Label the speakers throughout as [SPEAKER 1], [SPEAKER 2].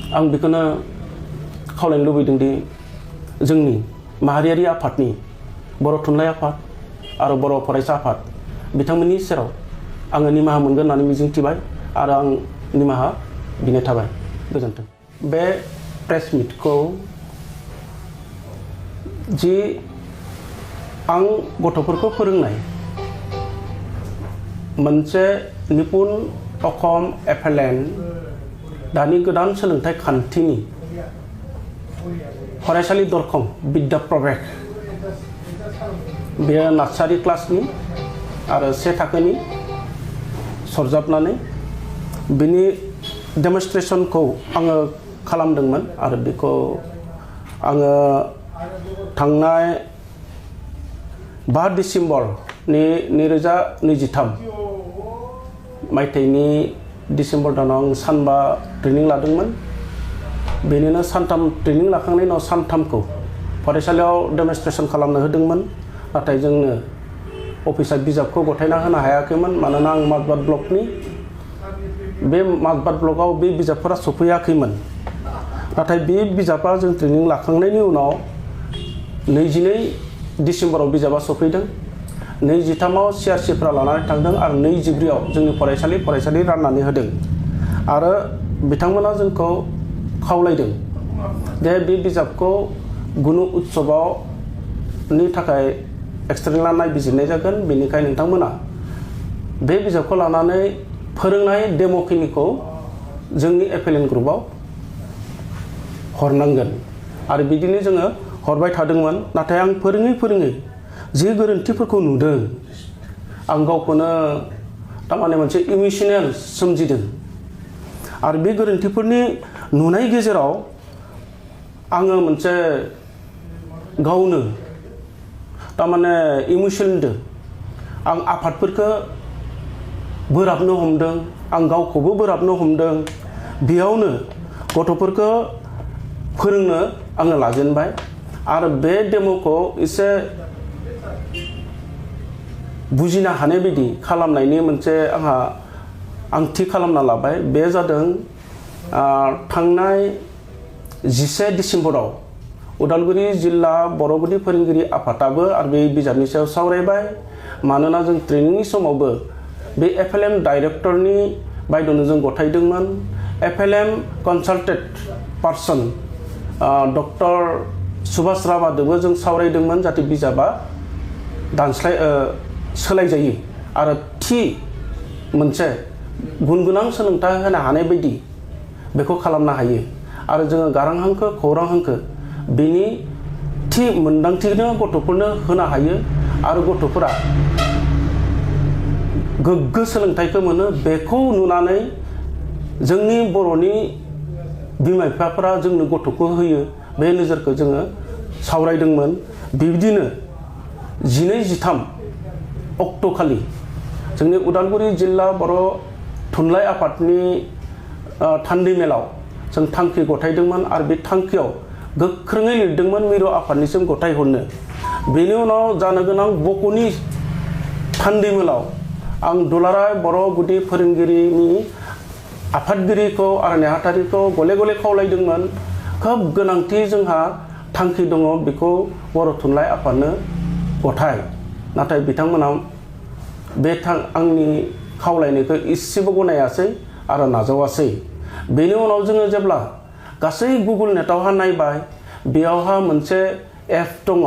[SPEAKER 1] आं बेखौनो खावलायनो लुबैदों दि जोंनि माहारियारि आफादनि बर' थुनलाइ आफाद आरो बर' फरायसा आफाद बिथांमोननि सेराव आङो निमाहा मोनगोन होननानै मिजिंथिबाय आरो आं निमाहा बिनाय थाबाय। गोजोन्थों। बे प्रेस मिटखौ जि आं गथ'फोरखौ फोरोंनाय मोनसे निपुन अखम एफएलएन दानि गोदान सोलोंथाइ खान्थिनि फरायसालि दरखं बिद्या प्रबेक बेयो नार्सारि क्लासनि आरो से थाखोनि सरजाबनानै बिनि डेमनस्ट्रेशनखौ आङो खालामदोंमोन आरो बेखौ आङो थांनाय 5 डिसेम्बरनि 2023 मायथाइनि डिसेम्बर दानाव आं सानबा ट्रेनिं लादोंमोन। बेनिनो सानथाम ट्रेनिं लाखांनायनि उनाव सानथामखौ फरायसालियाव डेमनस्ट्रेशन खालामनो होदोंमोन। नाथाय जोंनो अफिसा बिजाबखौ गथायना होनो हायाखैमोन मानोना आं माजबाद ब्लकनि बे माजबाद ब्लकआव बे बिजाबफोरा सफैयाखैमोन। नाथाय बे बिजाबा जों ट्रेनिं लाखांनायनि उनाव 22 डिसेम्बराव बिजाबा सफैदों। 23आव CRCफ्रा लानानै थांदों आरो 24आव जोंनि फरायसालि राननानै होदों आरो बिथांमोना जोंखौ खावलायदों जे बे बिजाबखौ गुनु उत्सवनि थाखाय एक्सटार्नेल नायबिजिरनाय जागोन। बेनिखायनो नोंथांमोना बे बिजाबखौ लानानै फोरोंनाय डेम'खिनिखौ जोंनि एफएलएन ग्रुपआव हरनांगोन आरो बिदिनो जोङो हरबाय थादोंमोन। नाथाय आं फोरोङै जि गोरोन्थिफोरखौ नुदों आं गावखौनो थारमाने मोनसे इमोसनेल सोमजिदों आरो बे गोरोन्थिफोरनि नुनाय गेजेराव आङो मोनसे गावनो थारमाने इमोसनदों। आं आफादफोरखौ बोराबनो हमदों, आं गावखौबो बोराबनो हमदों। बेयावनो गथ'फोरखौ फोरोंनो आङो लाजेनबाय आरो बे डेम'खौ एसे बुजिनो हानाय बायदि खालामनायनि मोनसे आं थि खालामना लाबाय। बे जादों थांनाय 11 डिसेम्बराव उदालगुरि जिल्ला बर' गुदि फोरोंगिरि आफादाबो आरो बे बिजाबनि सायाव सावरायबाय। मानोना जों ट्रेनिंनि समावबो बे एफएलएम डाइरेक्टरनि बायद'नो जों गथायदोंमोन। एफएलएम कनसाल्टेड पार्सन डक्टर सुभाष राभादोबो जों सावरायदोंमोन जाहाथे बिजाबा सोलायजायो आरो थि मोनसे गुन गोनां सोलोंथाइ होनो हानाय बायदि बेखौ खालामनो हायो आरो जोङो गारां हांखो खौरां हांखो बेनि थि मोनदांथिनो गथ'फोरनो होनो हायो आरो गथ'फोरा गोग्गो सोलोंथाइखौ मोनो। बेखौ नुनानै जोंनि बर'नि बिमा बिफाफोरा जोंनो गथ'खौ होयो। बे नोजोरखौ जोङो सावरायदोंमोन। बिब्दिनो 12-13 अक्ट'खालि जोंनि उदालगुरि जिल्ला बर' थुनलाइ आफादनि थान्दै मेलाव जों थांखि गथायदोंमोन आरो बे थांखियाव गोख्रोङै लिरदोंमोन मिरु आफादनिसिम गथायहरनो। बेनि उनाव जानो गोनां बक'नि थान्दै मेलाव आं दुलाराय बर' गुदि फोरोंगिरिनि आफादगिरिखौ आरो नेहाथारिखौ गले गले खावलायदोंमोन। खोब गोनांथि जोंहा थांखि दङ, बेखौ बर' थुनलाइ आफादनो गथाय। नाथाय बिथांमोना बे आंनि खावलायनायखौ इसेबो गनायासै आरो नाजावासै। बेनि उनाव जोङो जेब्ला गासै गुगोल नेटआवहा नायबाय, बेयावहा मोनसे एप दङ,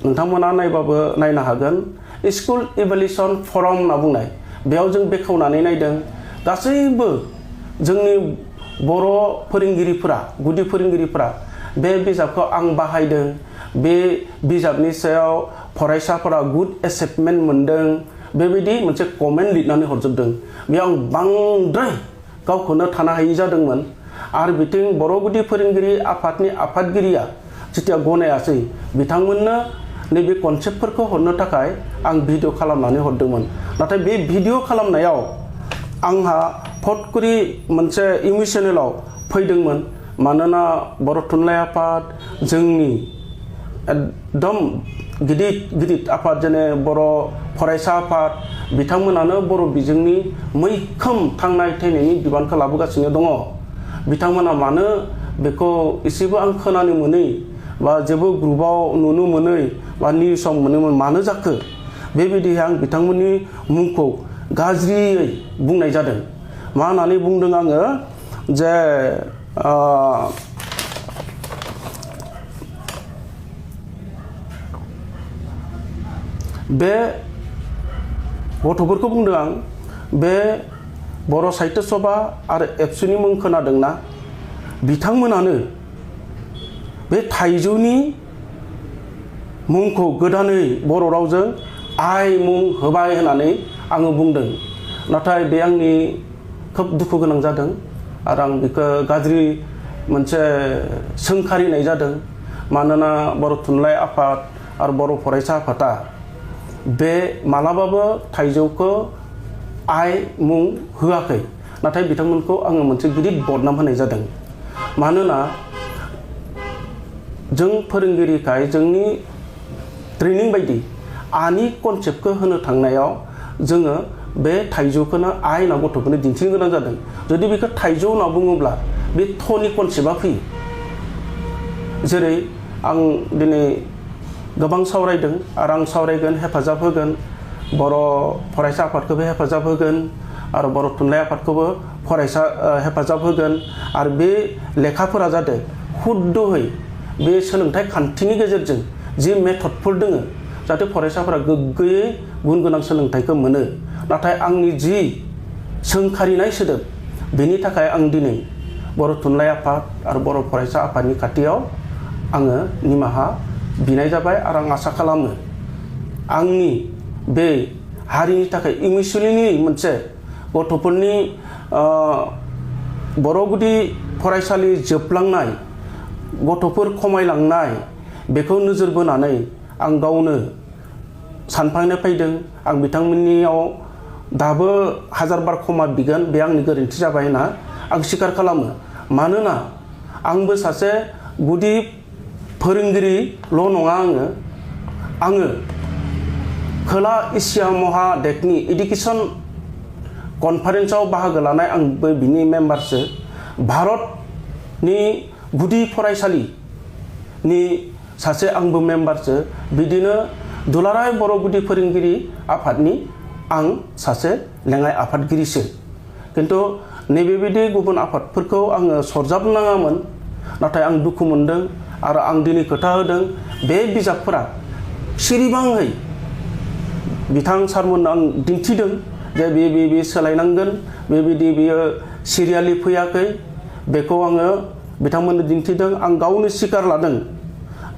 [SPEAKER 1] नोंथांमोना नायबाबो नायनो हागोन, स्कुल इभेलुसन फराम होनना बुंनाय। बेयाव जों बेखेवनानै नायदों। गासैबो जोंनि बर' फोरोंगिरिफोरा, गुदि फोरोंगिरिफोरा बे बिजाबखौ आं बाहायदों, बे बिजाबनि सायाव फरायसाफोरा गुड एसेसमेन्ट मोनदों, बेबायदि मोनसे कमेन्ट लिरनानै हरजोबदों। बेयाव आं बांद्राय गावखौनो थानो हायि जादोंमोन आरो बिथिं बर' गुदि फोरोंगिरि आफादनि आफादगिरिया जेथिया गनायासै, बिथांमोननो नैबे कनसेप्टफोरखौ हरनो थाखाय आं भिडिअ खालामनानै हरदोंमोन। नाथाय बे भिडिअ खालामनायाव आंहा फटकरि मोनसे इमोसनेलाव फैदोंमोन। मानोना बर' थुनलाइ आफाद, जोंनि एकदम गिदिर आफाद जेने बर' फरायसा आफाद, बिथांमोनानो बर' बिजोंनि मैखोम थांनाय थैनायनि बिबानखौ लाबोगासिनो दङ। बिथांमोना मानो बेखौ एसेबो आं खोनानो मोनै बा जेबो ग्रुपाव नुनो मोनै बा निउसाव मोनोमोन मानो जाखो बेबायदि आं बिथांमोननि मुंखौ गाज्रियै बुंनाय जादों। मा होननानै बुंदों आङो जे बे गथ'फोरखौ बुंदों आं बे बर' साहित्य सभा आरो एबसुनि मुं खोनादोंना बिथांमोनानो बे थाइजौनि मुंखौ गोदानै बर' रावजों आइ मुं होबाय होननानै आङो बुंदों। नाथाय बे आंनि खोब दुखु गोनां जादों आरो आं बेखौ गाज्रि मोनसे सोंखारिनाय जादों। मानोना बर' थुनलाइ आफाद आरो बर' फरायसा आफादा बे मालाबाबो थाइजौखौ आइ मुं होआखै। नाथाय बिथांमोनखौ आङो मोनसे गिदिर बदनाम होनाय जादों। मानोना जों फोरोंगिरिखाय जोंनि ट्रेनिं बायदि आनि कनसेप्टखौ होनो थांनायाव जोङो बे थाइजौखौनो आइ होनना गथ'फोरनो दिन्थिनो गोनां जादों। जुदि बेखौ थाइजौ होनना बुङोब्ला बे थनि कनसेप्टआ फैयो। जेरै आं दिनै गोबां सावरायदों आरो आं सावरायगोन, हेफाजाब होगोन, बर' फरायसा आफादखौबो हेफाजाब होगोन आरो बर' थुनलाइ आफादखौबो हेफाजाब होगोन। आरो बे लेखाफोरा जादों हुदद'है बे सोलोंथाइ खान्थिनि गेजेरजों जि मेथडफोर दोङो जाहाथे फरायसाफोरा गोग्गोयै गुन गोनां सोलोंथाइखौ मोनो। नाथाय आंनि जि सोंखारिनाय सोदोब बेनि थाखाय आं दिनै बर' थुनलाइ आफाद आरो बर' फरायसा आफादनि खाथियाव आङो निमाहा बिनाय जाबाय आरो आं आसा खालामो आंनि बे हारिनि थाखाय इमिसुलिनि मोनसे गथ'फोरनि बर' गुदि फरायसालि जोबलांनाय, गथ'फोर खमायलांनाय बेखौ नोजोर बोनानै आं गावनो सानखांनो फैदों। आं बिथांमोननियाव दाबो हाजारबार क्षमा बिगोन, बे आंनि गोरोन्थि जाबाय होनना आं स्वीकार खालामो। मानोना आंबो सासे गुदि फोरोंगिरिल' नङा, आङो खोला एसिया महादेशनि एडुकेसन कनफारेन्सआव बाहागो लानाय आंबो बिनि मेम्बारसो। भारतनि गुदि फरायसालिनि सासे आंबो मेम्बारसो। बिदिनो दुलाराय बर' गुदि फोरोंगिरि आफादनि आं सासे लेङाइ आफादगिरिसो। खिन्थु नैबेबायदि गुबुन आफादफोरखौ आङो सरजाबनाङामोन। नाथाय आं दुखु मोनदों आरो आं दिनै खोथा होदों बे बिजाबफोरा सिरिबाङै बिथां सारमोननो आं दिन्थिदों जे बे सोलायनांगोन, बेबायदि बेयो सिरियालि फैयाखै, बेखौ आङो बिथांमोननो दिन्थिदों। आं गावनो स्वीकार लादों।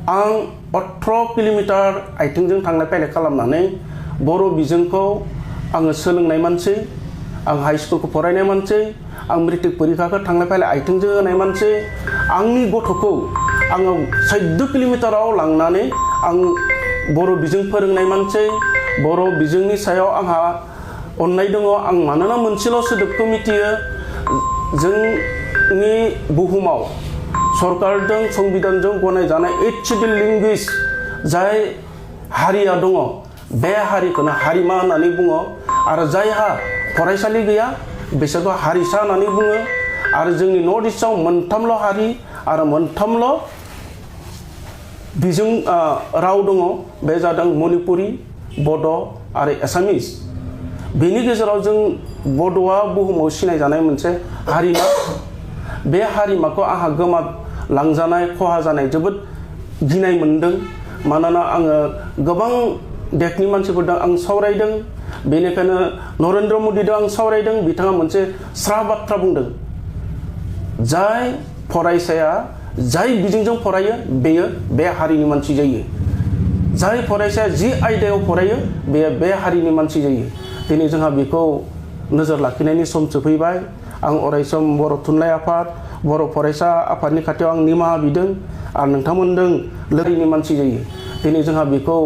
[SPEAKER 1] आं 18 किल'मिटार आथिंजों थांलाय फैलाय खालामनानै बर' बिजोंखौ आङो सोलोंनाय मानसि, आं हाइ स्कुलखौ फरायनाय मानसि, आं मेट्रिक परिखाखौ थांलाय फैलाय आथिंजों होनाय मानसि। आंनि गथ'खौ आङो 14 किल'मिटाराव लांनानै आं बर' बिजों फोरोंनाय मानसि। बर' बिजोंनि सायाव आंहा अननाय दङ। आं मानोना मोनसेल' सोदोबखौ मिथियो, जोंनि बुहुमाव सरकारजों संबिधानजों गनायजानाय 8 शिड्युल लेंगुवेज जाय हारिया दङ बे हारिखौनो हारिमा होननानै बुङो। आरो जायहा फरायसालि गैया बिसोरखौ हारिसा होननानै बुङो। आरो जोंनि नर्थ इस्टआव मोनथामल' हारि आरो मोनथामल' बिजों राव दङ, बे जादों मणिपुरि, बड' आरो एसामिस। बेनि गेजेराव जों बड'आ बुहुमाव सिनायजानाय मोनसे हारिमा। बे हारिमाखौ आंहा गोमालांजानाय, खहा जानाय जोबोद गिनाय मोनदों। मानोना आङो गोबां देशनि मानसिफोरजों आं सावरायदों, बेनिखायनो नरेन्द्र मदिजों आं सावरायदों। बिथाङा मोनसे स्रा बाथ्रा बुंदों, जाय फरायसाया जाय बिजोंजों फरायो बेयो बे हारिनि मानसि जायो। जाय फरायसाया जि आयदायाव फरायो बेयो बे हारिनि मानसि जायो। दिनै जोंहा बेखौ नोजोर लाखिनायनि सम सफैबाय। आं अरायसम बर' थुनलाइ आफाद, बर' फरायसा आफादनि खाथियाव आं निमाहा बिदों आरो नोंथांमोनजों लोगोनि मानसि जायो। दिनै जोंहा बेखौ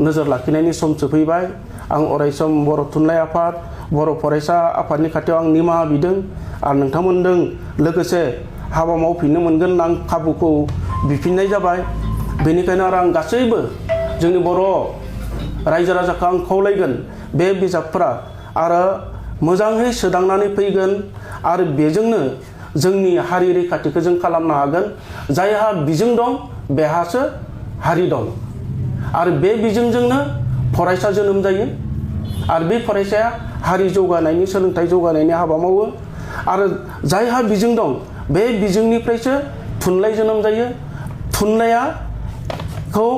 [SPEAKER 1] नोजोर लाखिनायनि सम सफैबाय। आं अरायसम बर' थुनलाइ आफाद, बर' फरायसा आफादनि खाथियाव आं निमाहा बिदों आरो नोंथांमोनजों लोगोसे हाबा मावफिननो मोनगोन आं खाबुखौ बिफिननाय जाबाय। बेनिखायनो आरो आं गासैबो जोंनि बर' रायजो राजाखौ आं खावलायगोन, बे बिजाबफोरा आरो मोजाङै सोदांनानै फैगोन आरो बेजोंनो जोंनि हारि रैखाथिखौ जों खालामनो हागोन। जायहा बिजों दं बेहासो हारि दं आरो बे बिजोंजोंनो फरायसा जोनोम जायो आरो बे फरायसाया हारि जौगानायनि सोलोंथाइ जौगानायनि हाबा मावो आरो जायहा बिजों दं बे बिजोंनिफ्रायसो थुनलाइ जोनोम जायो। थुनलाइखौ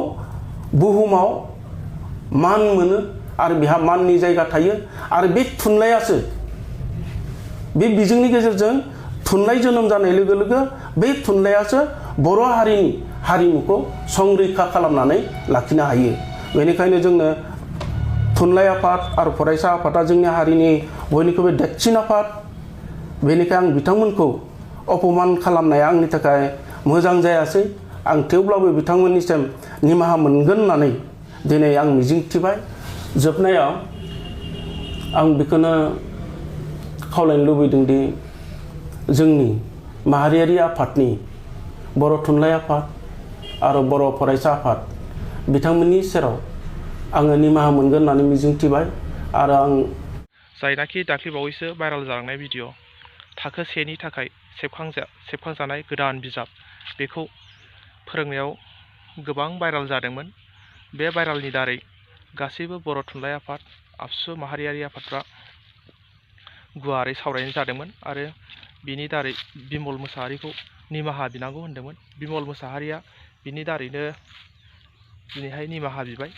[SPEAKER 1] बुहुमाव मान मोनो आरो बेहा माननि जायगा थायो आरो बे थुनलाइयासो बे बिजोंनि गेजेरजों थुनलाइ जोनोम जानाय लोगो लोगो बे थुनलाइयासो बर' हारिनि हारिमुखौ संरैखा खालामनानै लाखिनो हायो। बेनिखायनो जोंनो थुनलाइ आफाद आरो फरायसा आफादा जोंनि हारिनि बयनिख्रुइबो देरसिन आफाद। बेनिखायनो आं बिथांमोनखौ अपमान खालामनाया आंनि थाखाय मोजां जायासै। आं थेवब्लाबो बिथांमोननिसिम निमाहा मोनगोन होननानै दिनै आं मिजिंथिबाय। जोबनायाव आं बेखौनो खावलायनो लुबैदों दि जोंनि माहारियारि आफादनि बर' थुनलाइ आफाद आरो बर' फरायसा आफाद बिथांमोननि सेराव आङो निमाहा मोनगोन होननानै मिजिंथिबाय आरो आं
[SPEAKER 2] जायनाखि दाख्लैबावैसो भाइराल जालांनाय भिडिअ थाखो 1नि थाखाय सेबखांजानाय गोदान बिजाब बेखौ फोरोंनायाव गोबां भाइराल जादोंमोन। बे भाइरालनि दारै गासैबो बर' थुनलाइ आफाद आबसु माहारियारि आफादफ्रा गुवारै सावरायनाय जादोंमोन आरो बिनि दारै बिमल मोसाहारिखौ निमाहा बिनांगौ होनदोंमोन। बिमल मोसाहारिया बिनि दारैनो दिनैहाय निमाहा बिबाय।